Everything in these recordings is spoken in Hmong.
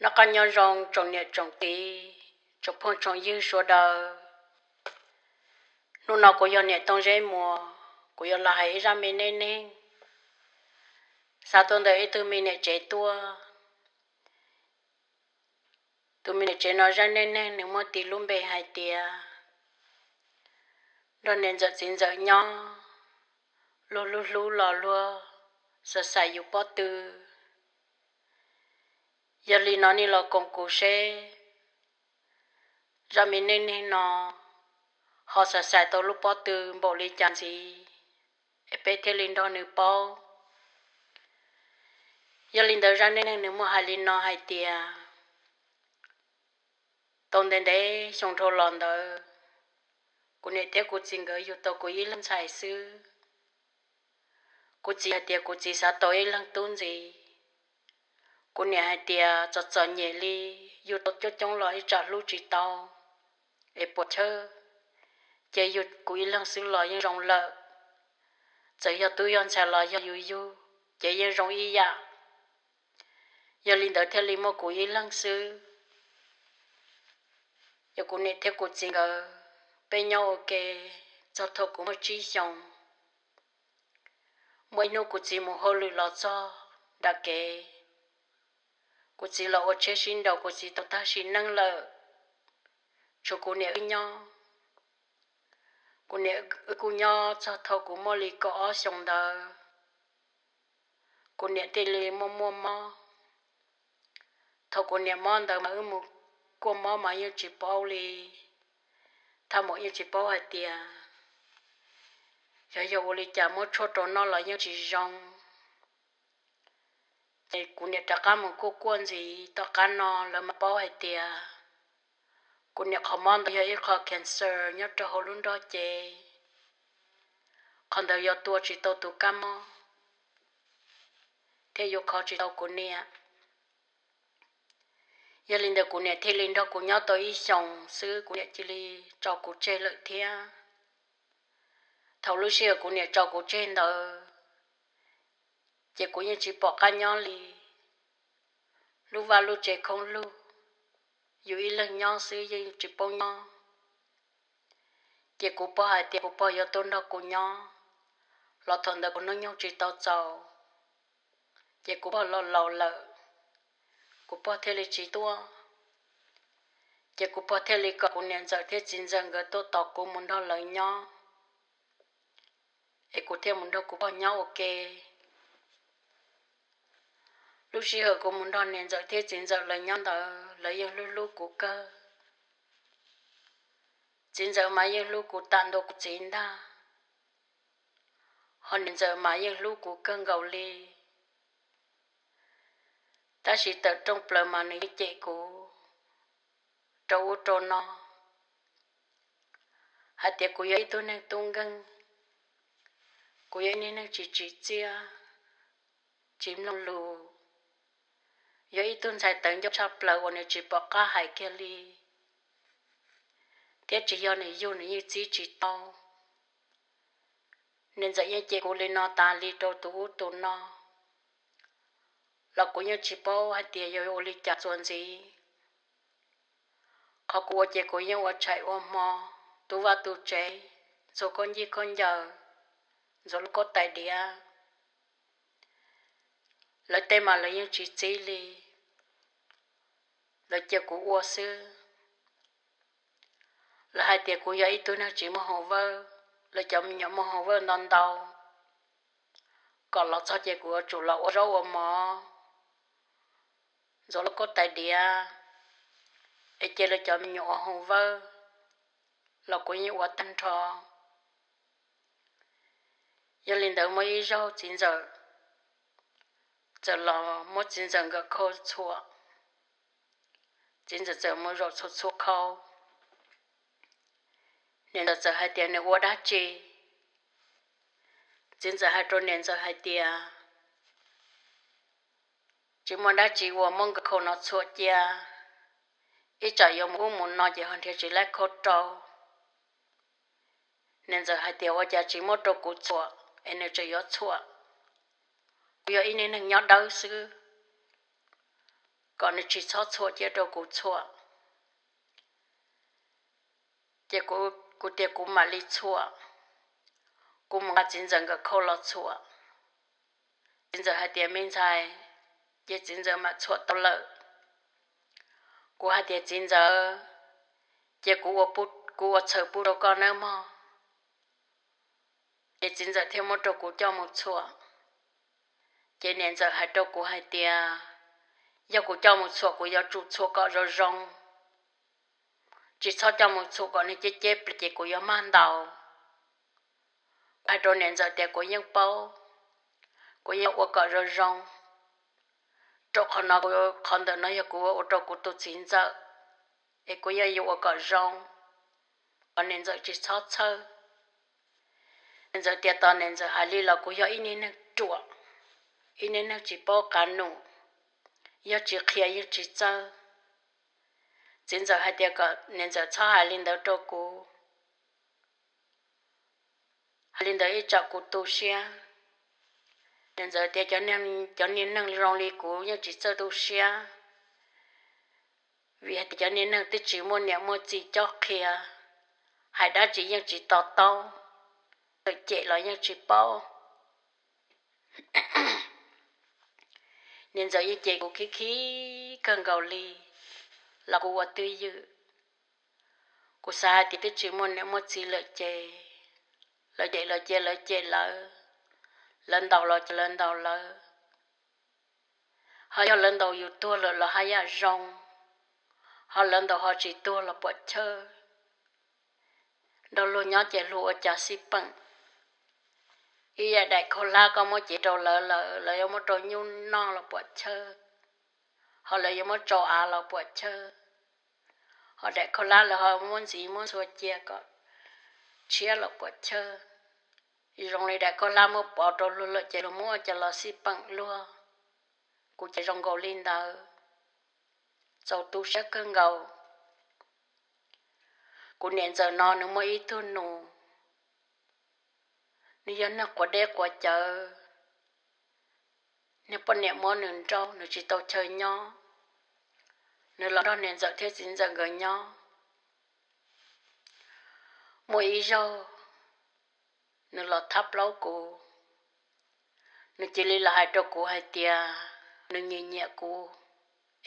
Noj qab nyob zoo tsoom niam tsoom txiv, tsoom phooj tsoom ywg sawv daws. Hnub no kuv yog Niam Tooj Zeb Muas, kuv yuav los hais ib zaj me neej neeg xa tuaj ntawm ib tug me niam tsev tuaj. Tus me niam tsev no zaj neej neeg nws muaj tis lub npe hais tias nrog niam ntxawm txiv ntxawm nyob, luag hlub hlub los luag xav xaiv yus pob tw. Yog li no nej los koom kuv seb zaj me neej neeg no ho xav xaiv tau lub pob tw npaum li cas ntxiv, es peb thiaj li nrog nws paub. Yog li ntawd zaj neej neeg nws muaj hais li no hais tias, tau ntev ntev xyoo dhau los ntawd, kuv niam thiab kuv txiv nkawd yug tau kuv ib leeg ntxhais xwb. Kuv txiv hais tias kuv txiv xav tau ib leeg tub ntxiv. Kuv niam hais tias txom txom nyem li, yug tau coob coob los ib tsam hlub tsis tau, es puas chawj, ces yug kuv ib leeg xwb los yeej zoo lawm. Txawm yog tub yog ntxhais los yog yus yug ces yeej zoo ib yam. Yog li ntawd thiaj li muaj kuv ib leeg xwb. Yog kuv niam thiab kuv txiv nkawd peb nyob ua ke txog thaum kuv muaj tsib xyoos. Muaj ib hnub kuv txiv mus hauj lwm los txog nram kev, kuv txiv los ua tsheb sib nraus, kuv txiv tau tag sim neej lawm, tshuav kuv niam wb nyob. Kuv niam wb kuj nyob txog thaum kuv muaj li kaum ob xyoos ntawd, kuv niam thiaj li muaj muaj mob. Thaum kuv niam mob ntawd mas wb mus kuaj mob mas yeej tsis paub li. Thaj maum yeej tsis paub hais tias yog yog ua li cas muab tshuaj rau noj los yeej tsis zoo. Ces kuv niam rov qab mus kuaj kuaj ntxiv, tom qab no lawv mam paub hais tias kuv niam qhov mob ntawd yog ib qho cancer nyob rau hauv lub nrog cev. Qhov ntawd yuav tua tsis tau tus kab mob thiab yuav kho tsis tau kuv niam. Yog li ntawd kuv niam thiaj li nrog kuv nyob tau ib xyoos xwb kuv niam cia li tso kuv tseg lawm thiab. Thaum lub sij hawm kuv niam tso kuv tseg ntawd, ces kuv yeej tsis pom qab nyob li. Lub vaj lub tsev khoob lug, yus ib leeg nyob xwb yeej tsis paub nyob. Ces kuv pog hais tias kuv pog yuav tuaj nrog kuv nyob, los thaum ntawd kuv hnub nyoog tsis tau txaus, ces kuv pog los laus lawm, kuv pog thiaj li tsis tuaj. Ces kuv pog thiaj li kom kuv niam ntxawm thiab txiv ntxawm nkawd tuaj tos kuv mus nrog lawv nyob, es kuv thiaj mus nrog kuv pog nyob ua ke. Lub sij hawm kuv mus nrog niam ntxawm thiab txiv ntxawm lawv nyob ntawd lawv yeej hlub hlub kuv kawg. Txiv ntxawm mas yeej hlub kuv tam ntua kuv txiv ntag, ho niam ntxawm mas yeej hlub kuv kawg nkaus li. Tab sis tawm rooj plaws mas nws yeej cem kuv rau ub rau no, hais tias kuv yog ib tug neeg tub nkeeg, kuv yog ib neeg tsis tsim txiaj, tsis mloog lus, yog ib tug ntxhais tawv ncauj tshaj plaws uas nws tsis pom qab hais kiag li, thiab tsis yog nws yug nws yeej txib tsis tau. Niam ntxawm yeej cem kuv li no tas li rau tus ub tus no, los kuv yeej tsis paub hais tias yuav ua li cas txuas ntxiv. Qhov kuv ua ces kuv yeej ua tshais ua hmo, tu vaj tu tsev, ntxuav khaub ncaws khaub ncaws, ntxuav lub koj tais diav. Lawv tej mas lawv yeej tsis txib li, lawv cia kuv ua xwb. Lawv hais tias kuv yog ib tug neeg tsis muaj hauv vawj, lawv cov me nyuam muaj hauv vawj ntau ntau, kom los txog ces kuv yuav tsum los ua zaub ua mov, ntxuav lub koj tais diav, es cia lawv cov me nyuam ua hauv vawj, los kuv yeej ua tag nrho. Yog li ntawd muaj ib zaug txiv ntxawm txawm los muab txiv ntxawm nkawd khau txhuam, txiv ntxawm txawm mus zaum txhua txhua khau. Niam ntxawm txawm hais tias nws ua dab tsi? Txiv ntxawm hais rau niam ntxawm hais tias, tsis muaj dab tsi ua, muab nkawd khau no txhuam cia, ib tsam yuav mus ub mus no ces ho nrhiav tsis laib khau rau. Niam ntxawm hais tias ua cas tsis muab rau kuv txhuam es nws tseem yuav txhuam? Kuv yog ib neeg nyob dawb xwb, kom nws tsis txhob txhuam cia rau kuv txhuam. Ces kuv tias kuv mam li txhuam, kuv mus nqa txiv ntxawm nkawd khau los txhuam. Txiv ntxawm hais tias me ntxhais, ces txiv ntxawm mam txhuam tau lawm. Kuv hais tias txiv ntxawm, ces kuv, kuv ua txhawm pub rau koj nawb mog. Ces txiv ntxawm thiaj muab rau kuv coj mus txhuam. Ces niam ntxawm hais rau kuv hais tias yog kuv coj mus txhuam kuv yuav tsum txhuam kom zoo zoo, tsis txhob coj mus txhuam kom nws ceb ceb plig ces kuv yuav mag ntaus. Kuv hais rau niam ntxawm tias kuv yeej paub, kuv yeej ua kom zoo zoo, rau qhov no, qhov ntawm no yog kuv ua rau kuv tus txiv ntxawm, es kuv yeej yuav ua kom zoo, kom niam ntxawm tsis txhob txhawj. Niam ntxawm tias tos niam ntxawm hais li los kuv yog ib niag neeg ruam, ib niag neeg tsis paub qab num, yog tsis qhia yeej tsis txawj. Txiv ntxawm hais tias kom niam ntxawm txhob hais li ntawd rau kuv, hais li ntawd ib tsam kuv tu siab. Niam ntxawm tias cov niag neeg zoo li kuv yeej tsis txawj tu siab, vim hais tias cov niag neeg twb tsis muaj niam muaj txiv cob qhia, hais dab tsi yeej tsis to taub, txawm cem los yeej tsis paub. Niam ntxawm yeej cem kuv khib khib kawg nkaus li, los kuv ua twj ywm. Kuv xav hais tias twb tsis muaj niam muaj txiv lawm ces lawv cem lawv ces lawv cem lawv, lawv ntaus los ces lawv ntaus lawv. Ho yog lawv ntaus yus tuag lawm los haj yam zoo, ho lawv ntaus ho tsis tuag los puam chawj. Nrog luag nyob ces luag ua cas xij peem. Ib yam daim khaub hlab koj muab cev rau lawv, lawv yuav muab rau nyuj noj los puam chawj, ho lawv yuav muab tsau av los puam chawj, ho daim khaub hlab lawv ho muab ntxiv muab ntxhua cia kom tshiab los puam chawj. Zoo li daim khaub hlab muab pov rau luag lawm ces luag muab ua cas los xij peem luag. Kuv ces zoo nkaus li ntawd, txaus tu siab kawg nkaus. Kuv niam ntxawm no nws muaj ib tug nus, nws yog neeg quav deb quav cawv, niag poj niam muab nws nrauj, nws tsis tau chaw nyob, nws los nrog niam ntxawm thiab txiv ntxawm nkawd nyob. Muaj ib zaug nws los thab plaub kuv, nws cia li los hais rau kuv hais tias nws nyiam nyiam kuv,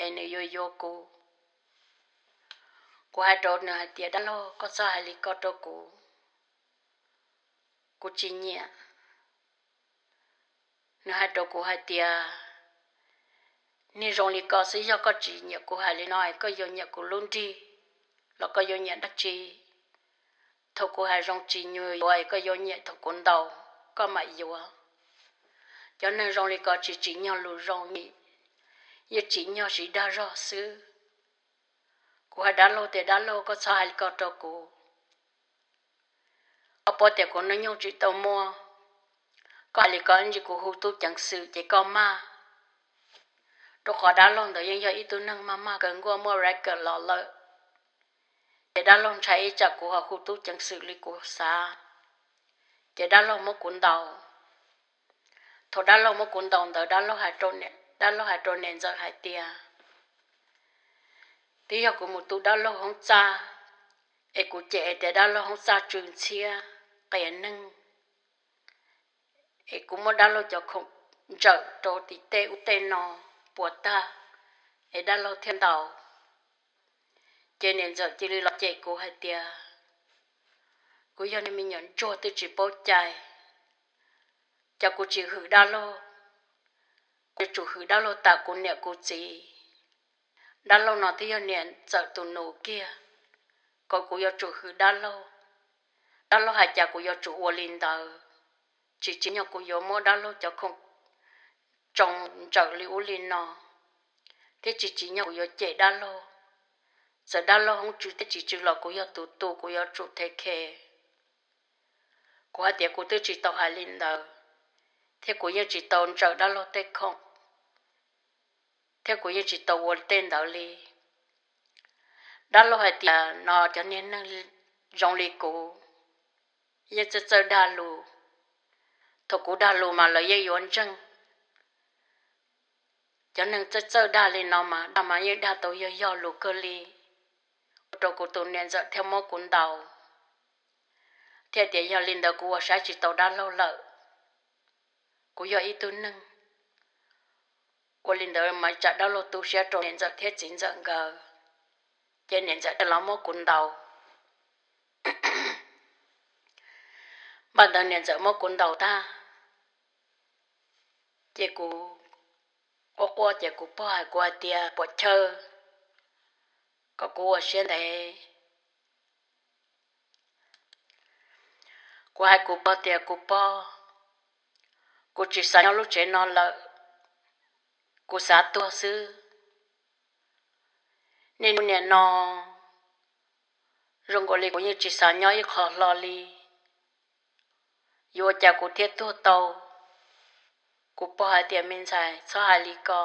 es nws yuav yuav kuv. Kuv hais rau nws hais tias dab laug, koj txhob hais li ko rau kuv, kuv tsis nyiam. Nws hais rau kuv hais tias niag zoo li ko xwb, yog koj tsis nyiam kuv hais li no es koj yuav nyiam kuv lub nrig los koj yuav nyiam dab tsi? Thaum kuv hais zoo tsis nyuag yuav es koj yuav nyiam thaum kuv ntaus koj mam yuav. Cov neeg zoo li ko tsis tsim nyog lus zoo, yeej tsim nyog siv dag zog xwb. Kuv hais dab laug tias dab laug, koj txhob hais li ko rau kuv. Koj paub tias kuv hnub nyoog tsis tau muaj, koj hais li ko ib ntsis kuv hu tub ceev xwm ces koj maj. Rau qhov dab laug ntawd yeej yog ib tug neeg maj maj kawg nkaus, muaj record los lawm. Ces dab laug ntshai ib tsam kuv ho hu tub ceev xwm li kuv xav, ces dab laug muab kuv ntaus. Thaum dab laug muab kuv ntaus ntawd, dab laug hais rau niam ntxawm hais tias twb yog kuv mus tu dab laug hoob txaj, es kuv cem tias dab laug hoob txaj tsw ntxhiab qias neeg, es kuv muab dab laug cov khoom ntsawm rau tim tej ub tej no puas tag, es dab laug thiaj ntaus. Ces niam ntxawm cia li los cem kuv hais tias kuv yog niag me nyuam ntsuag twb tsis paub cai, cas kuv tsis hwm dab laug, kuv yuav tsum hwm dab laug tas kuv niam kuv txiv. Dab laug no twb yog niam ntxawm tus nus kiag, kom kuv yuav tsum hwm dab laug. Dab laug hais cas kuv yuav tsum ua li ntawd, tsis tsim nyog kuv yuav muab dab laug cov khoom tsoo ntsawm li ub li no, thiab tsis tsim nyog kuv yuav cem dab laug. Txawm dab laug hoob tsw thiab tsis tsw los kuv yog tus tu, kuv yuav tsum them khe. Kuv hais tias kuv twb tsis tau hais li ntawd, thiab kuv yeej tsis tau ntsawm dab laug tej khoom, thiab kuv yeej tsis tau ua tej ntawd li. Dab laug hais tias no cov niag neeg zoo li kuv yeej txawj txawj dag lus, thaum kuv dag lus mas lawv yeej yuav ntseeg. Cov neeg txawj txawj dag li no mas dag mas yeej dag tau yog yog lus kawg li, ua rau kuv tus niam ntxawm thiaj muab kuv ntaus, thiaj tias yog li ntawd kuv ua saib tsis tau dab laug lawm. Kuv yog ib tug neeg, ua li ntawd mas tsam dab laug tu siab rau niam ntxawm thiab txiv ntxawm nkawd, ces niam ntxawm thiaj los muab kuv ntaus. Npaj ntawd niam ntxawm muab kuv ntaus tag, ces kuv quaj quaj ces kuv pog hais kuv hais tias puam chawj, kom kuv ua siab ntev. Kuv hais kuv pog tias kuv pog, kuv tsis xav nyob lub tsev no lawm, kuv xav tuag xwb. Niaj hnub niam no zoo nkaus li kuv yeej tsis xav nyob ib qho hlo li. Yuav ua cas kuv thiaj tuag tau? Kuv pog hais tias me ntxhais txhob hais li ko,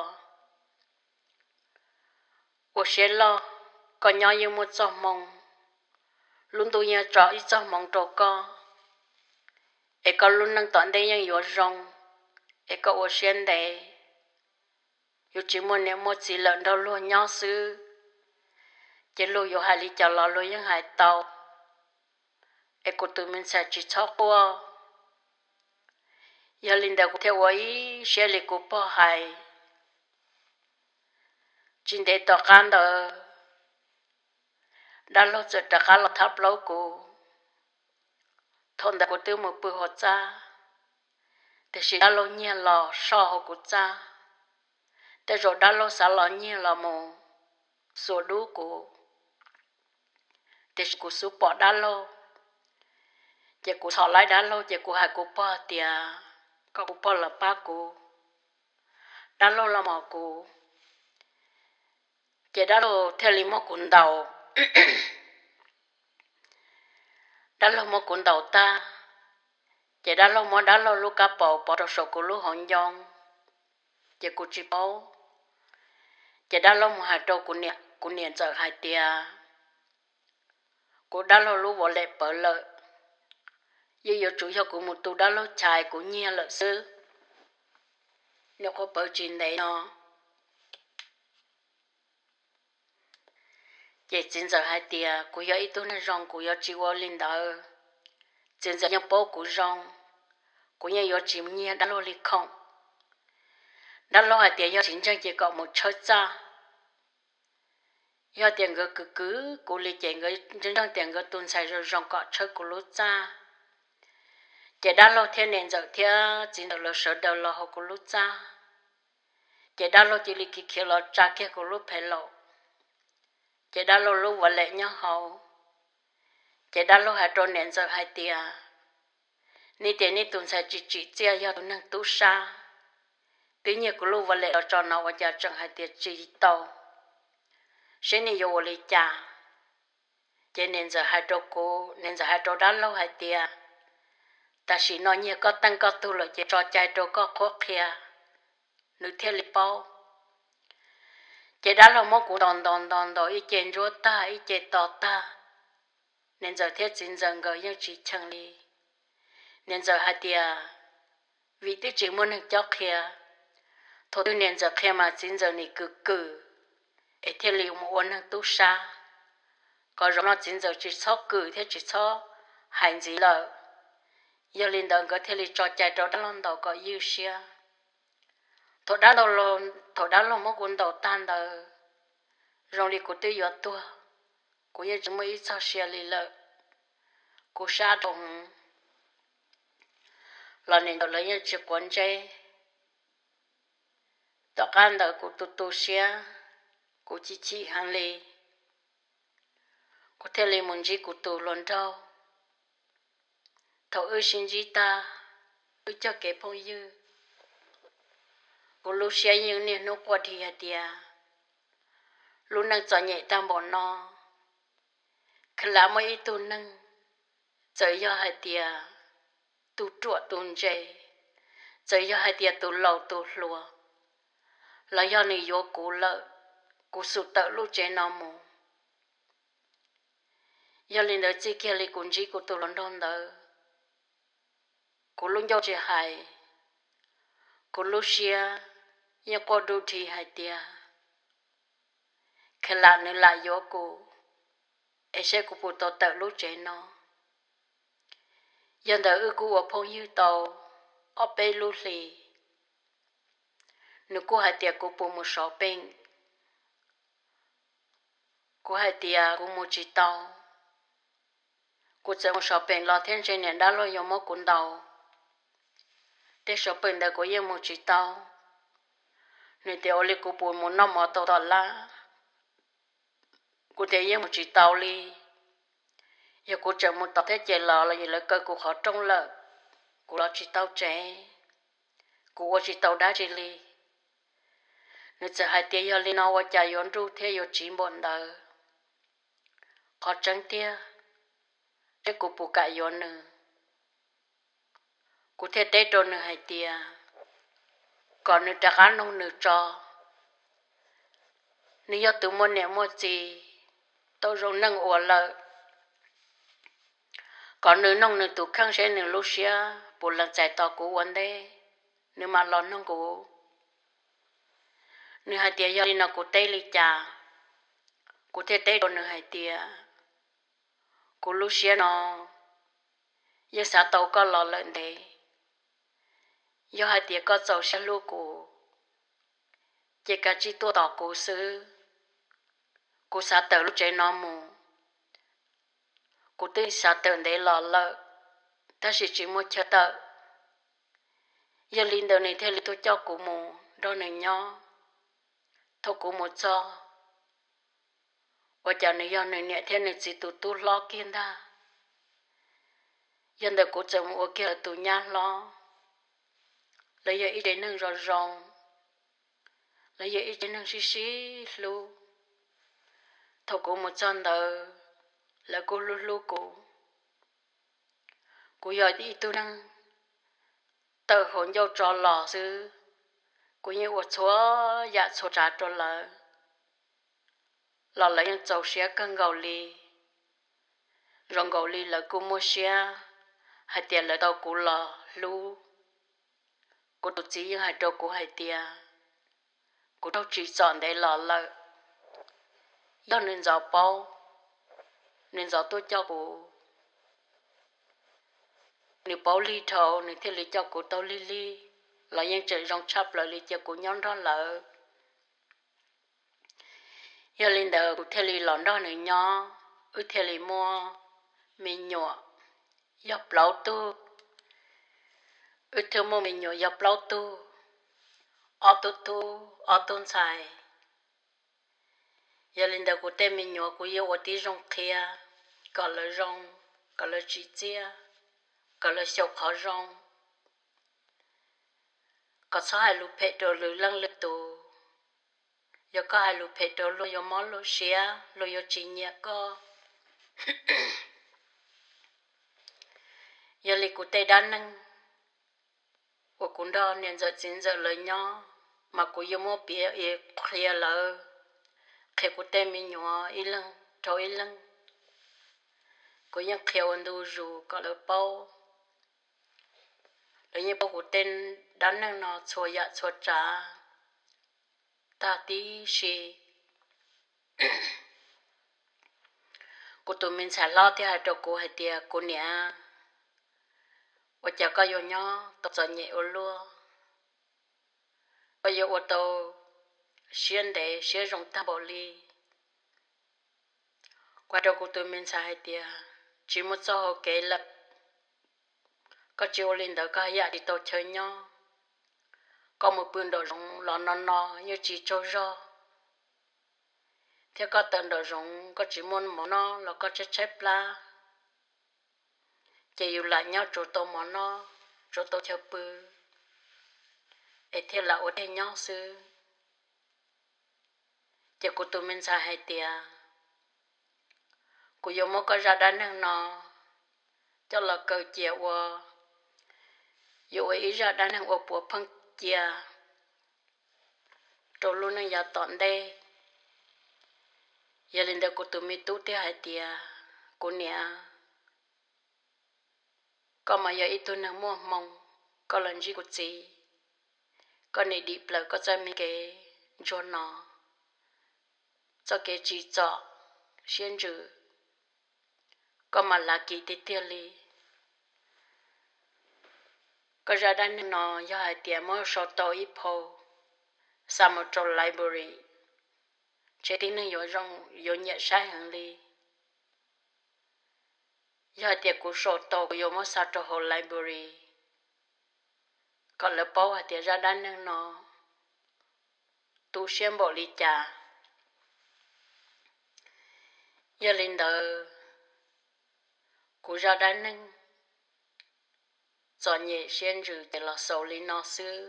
ua siab loj, koj nyob yeej muaj txoj hmoo, lub ntuj yeej tso ib txoj hmoov rau koj, es koj lub neej tom ntej yeej yuav zoo, es koj ua siab ntev, yuav tsis muaj niam muaj txiv lawm nrog luag nyob xwb, ces luag yuav hais li cas los luag yeej hais tau, es kuv tus me ntxhais tsis txhob quaj. Yog li ntawd kuv thiaj ua ib siab li kuv pog hais. Tsis ntev tom qab ntawd, dab laug txawm rov qab los thab plaub kuv. Thaum ntawd kuv twb mus pw hauv txaj, tiam sis dab laug nyiag los soj hauv kuv txaj. Tej zaum dab laug xav los nyiag los mus xuas dub kuv, tiam sis kuv xub pom dab laug, ces kuv txhom laib dab laug ces kuv hais kuv pog tias kom kuv pog los pab kuv, dab laug los mos kuv, ces dab laug thiaj li muab kuv ntaus. Dab laug muab kuv ntaus tag, ces dab laug muab dab laug lub kab paus pov rau saum kuv lub hauv ncoo, ces kuv tsis paub. Ces dab laug mus hais rau kuv niam ntxawm hais tias kuv dab laug lub wallet pawv lawm, yeej yuav tsum yog kuv mus tu dab laug chais kuv nyiag lawm xwb. Nyuam qhuav pawv tsis ntev no, ces txiv ntxawm hais tias kuv yog ib tug neeg zoo kuv yuav tsis ua li ntawd. Txiv ntxawm yeej paub kuv zoo, kuv yeej yuav tsis nyiag dab laug li khoom. Dab laug hais tias yog tsis ntseeg ces kom mus tshawb txaj. Yog tias nkawd kwv kwv kuv li ces nkawd ntseeg tias nkawd tus ntxhais zoo zoo kom tshawb kuv lub txaj. Ces dab laug thiab niam ntxawm thiab txiv ntxawm lawv sawv daws los hauv kuv lub txaj, ces dab laug cia li khiav khiav los tsa kiag kuv lub phev laum, ces dab laug lub wallet nyob hauv. Ces dab laug hais rau niam ntxawm hais tias, nej tias nej tus ntxhais tsis tsim txiaj yog tus neeg tub sab, twb nyiag kuv lub wallet los tso no ua cas tseem hais tias tsis tau, seb nej yuav ua li cas? Ces niam ntxawm hais rau kuv, niam ntxawm hais rau dab laug hais tias, tam sim no nyiag koj teej koj tug lawm ces tso cai rau koj qhuab qhia, nws thiaj li paub. Ces dab laug muab kuv ntaus ntaus ntaus ntaus ib ce ntsuab tag ib ce to tag. Niam ntxawm thiab txiv ntxawm nkawd yeej tsis cheem li. Niam ntxawm hais tias, vim twb tsis muaj neeg cob qhia, thaum twg niam ntxawm qhia mas txiv ntxawm nim kws kws, es thiaj li mus ua neeg tub sab. Kom zaum no txiv ntxawm tsis txhob kws thiab tsis txhob hais ntxiv lawm. Yog li ntawd nkawd thiaj li tso cai rau dab laug ntaus kom ywj siab. Thaum dab laug, thaum dab laug muab kuv ntaus tag ntawd, zoo li kuv twb yuav tuag, kuv yeej tsis muaj ib txog sia li lawm. Kuv sab dhau heev, los niam ntxawm lawv yeej tsis quav ntsej. Tom qab ntawd kuv tu tu siab, kuv chim chim heev li, kuv thiaj li mus ntsib kuv tus hluas nraug. Thaum wb sib ntsib tag, wb cog kev phooj ywg, kuv lub siab yeej niaj hnub quaj dhi hais tias, lub neej txom nyem tag npaum no, kheev lam muaj ib tug neeg, txawm yog hais tias tus ruam tus ntse, txawm yog hais tias tus laus tus hluas, los yog nws yuav kuv lawm, kuv xum tawm lub tsev no mus. Yog li ntawd txij kiag li kuv ntsib kuv tus hluas nraug ntawd, kuv lub ncauj tsis hais, kuv lub siab yeej quaj du dhi hais tias, kheev lam nws lam yuav kuv, es seb kuv puas tau tawm lub tsev no. Yog ntawd wb kuj ua phooj ywg tau ob peb lub hli, nws kuj hais tias kuv puas mus sov peem. Kuv hais tias kuv mus tsis tau, kuv txawm mus sov peem los thiab ntshe niam dab laug yuav muab kuv ntaus. Tej sov peem ntawd kuv yeej mus tsis tau. Nws tias ua li kuv puas mus noj mov tau tom lab. Kuv tias yeej mus tsis tau li. Yog kuv tseem mus tom thiab ces los los lawv kaw kuv qhov rooj lawm, kuv los tsis tau tsev, kuv ua tsis tau dab tsi li. Nws txawm hais tias yog li no ua cas yuav nruj thiab yuav tsiv npaum ntawd. Qhov tseeb tiag, seb kuv puas kam yuav nws. Kuv thiaj teb rau nws hais tias kom nws rov qab noog nws tso. Nws yog tus muaj niam muaj txiv, tau zoo neej ua lawm, kom nws noog nws tus kheej seb nws lub siab puas lees txais tos kuv ua ntej, nws mam los noog kuv. Nws hais tias yog li no kuv teb li cas? Kuv thiaj teb rau nws hais tias, kuv lub siab no yeej xav tau koj los lawm ntev. Yog hais tias koj txaus siab hlub kuv, ces kav tsij tuaj tos kuv xwb. Kuv xav tawm lub tsev no mus. Kuv twb xav tawm ntev los lawm, tab sis tsis muaj chaw tawm. Yog li ntawd nws thiaj li tuaj coj kuv mus nrog nws nyob. Thaum kuv mus txog, ua cas nws yog nws niam thiab nws txiv tus tub hlob kiag ntag. Yog ntawd kuv txawm mus ua kiag lawv tus nyab hlob. Lawv yog ib tsev neeg zoo zoo, lawv yog ib tsev neeg sib sib hlub. Thaum kuv mus txog ntawd, lawv kuj hlub hlub kuv. Kuv yog ib tug neeg tawm hauv ncauj tso los xwb, kuv yeej ua txhua yam txhua tsav rau lawv, los lawv yeej txaus siab kawg nkaus li. Zoo nkaus li lawv kuj muaj siab hais tias lawv tau kuv los hlub. Kuv tus txiv yeej hais rau kuv hais tias, kuv raug tsim txom ntev los lawm, yog nws ntxov paub, nws ntxov tuaj coj kuv, nws paub lig dhau nws thiaj li coj kuv tau lig lig, los yeej tseem zoo tshaj plaws li cia kuv nyob nrog lawv. Yog li ntawd kuv thiaj li los nrog nws nyob, wb thiaj li muaj me nyuam yog plaub tug. Wb thiaj muaj me nyuam yog plaub tug, ob tug tub ob tug ntxhais. Yog li ntawd kuv tej me nyuam kuv yuav ua tib zoo qhia kom lawv zoo, kom lawv tsim txiaj, kom lawv xyaum qhov zoo, kom txhob hais lus phem rau lwm leej lwm tus. Yog koj hais lus phem rau luag yuav mob luag siab, luag yuav tsis nyiam koj. Yog li kuv tej dab neeg uas kuv nrog niam ntxawm txiv ntxawm lawv nyob, mas kuv yuav muab piav qhia lawv, qhia kuv tej me nyuam ib leeg rau ib leeg. Kuv yeej qhia ua ntu zus kom lawv paub. Lawv yeej paub kuv tej dab neeg no txhua yam txhua tsav tag tib si. Kuv tus me ntxhais hlob thiaj hais rau kuv hais tias, kuv niam, ua cas koj yuav nyob tau txom nyem ua luaj, koj yuav ua tau siab ntev siab zoo tag npaum li? Kuv hais rau kuv tus me ntxhais hais tias, tsis muaj txoj hau kev lawm, koj tsis ua li ntawd koj haj yam tsis tau chaw nyob. Koj mus pw nraum zoov los no no yeej tsis tsaug zog, thiab koj tawm nraum zoov koj tsis muaj mov noj los koj tshaib tshaib plab, ces yus lam nyob tsuas tau mov noj, tsuas tau chaw pw, es thiaj lam ua dej nyob xwb. Ces kuv tus me ntxhais hais tias, kuv yuav muab koj zaj dab neeg no coj los kaw cia ua, yuav ua ib zaj dab neeg ua puav pheej cia rau lub neej yav tom ntej. Yog li ntawd kuv tus me tub thiaj hais tias, kuv niam, koj mas yog ib tug neeg muaj hmoo, koj los ntsib kuv txiv, Koj nim dim plaws koj txoj me kev ntsuag no, txoj kev tsim txom siab ntsws, koj mas lucky tiag tiag li. Koj zaj dab neeg no yog hais tias muab sau tau ib phau xa mus rau library, ntshe tib neeg yuav zoo, yuav nyiam saib heev li. Yog hais tias kuv sau tau, kuv yuav muab xa rau hauv library kom lawv paub hais tias zaj dab neeg no tu siab npaum li cas. Yog li ntawd, kuv zaj dab neeg txom nyem siab ntsws ces los xaus li no xwb.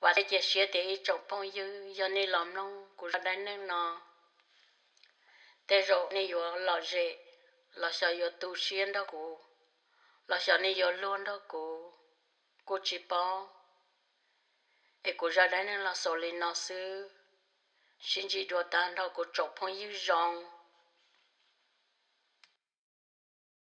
Vam thiab cia siab tias ib tsoom phooj ywg, yog nej los mloog kuv zaj dab neeg no, tej zaum nej yuav lom zem, los xyov yuav tu siab nrog kuv, los xyov nej yuav luag nrog kuv, kuj tsis paub. Es kuv zaj dab neeg los xaus li no xwb. Sib ntsib dua tag nrho kuv tsoom phooj ywg zoo.